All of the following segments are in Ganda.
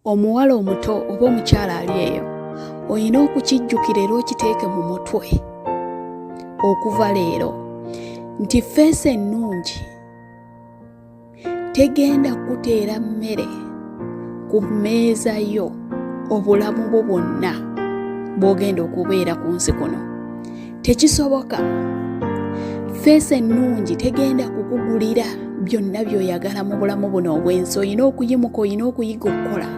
Omuwala omuto oba omukyala ali eyo, olina okukijjukira era okiteeke mu mutwe okuva leero nti face ennungi tegenda kukuteera mmere ku mmeeza yo obulamu bwo bwonna bw'ogenda okubeera ku nsi kuno. Tekisoboka. Face ennungi tegenda kukugulira byonna by'oyagala mu bulamu buno obw'ensi. Olina okuyimuka, olina okuyiga okukola.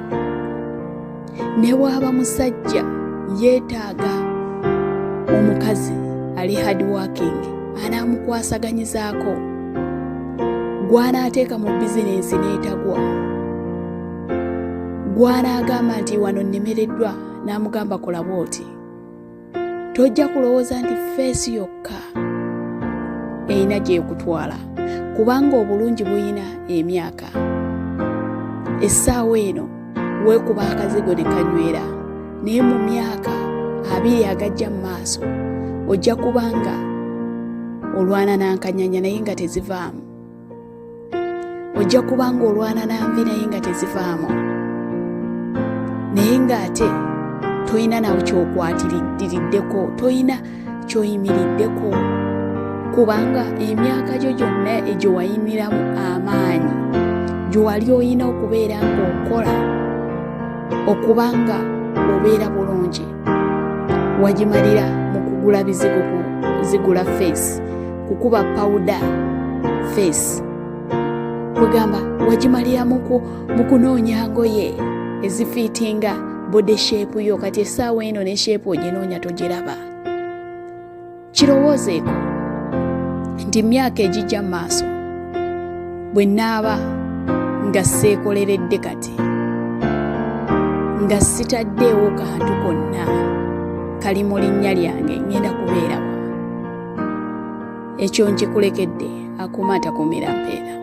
Ne bw'aba musajja yeetaaga omukazi ali hard working anaamukwasaganyizaako, gw'anaateeka mu bizinensi n'etagwa, gw'anaagamba nti wano nnemereddwa n'amugamba kola bw'oti. Tojja kulowooza nti face yokka erina gyekutwala, kubanga obulungi buyina emyaka. Essaawa eno weekuba akazigo ne kanywera, naye mu myaka 20 agajja mu maaso ojja kuba nga olwana n'ankanyanya naye nga tezivaamu. Ojja kuba nga olwana n'anvi naye nga tezivaamu, naye ng'ate toyina nawe kyokwatiriddeko, toyina kyoyimiriddeko, kubanga emyaka gyo gyonna egyo wayimiramu amaanyi gye wali oyina okubeera ng'okola okuba nga obeera bulungi wagimalira mu kugula bizigo, kuzigula face, kukuba powder face, kwegamba wagimalira mu kunoonya ngoye ezifiitinga body shape yo. Kati essaawa eno ne shape oginoonya togiraba. Kirowoozeeko nti myaka egijja mu maaso bwe naaba nga seekoleredde kati nga sitaddeewo kantu konna kali mu linnya lyange, ngenda kubeerawa? Ekyo nkikulekedde. Akuuma atakuumira mpeera.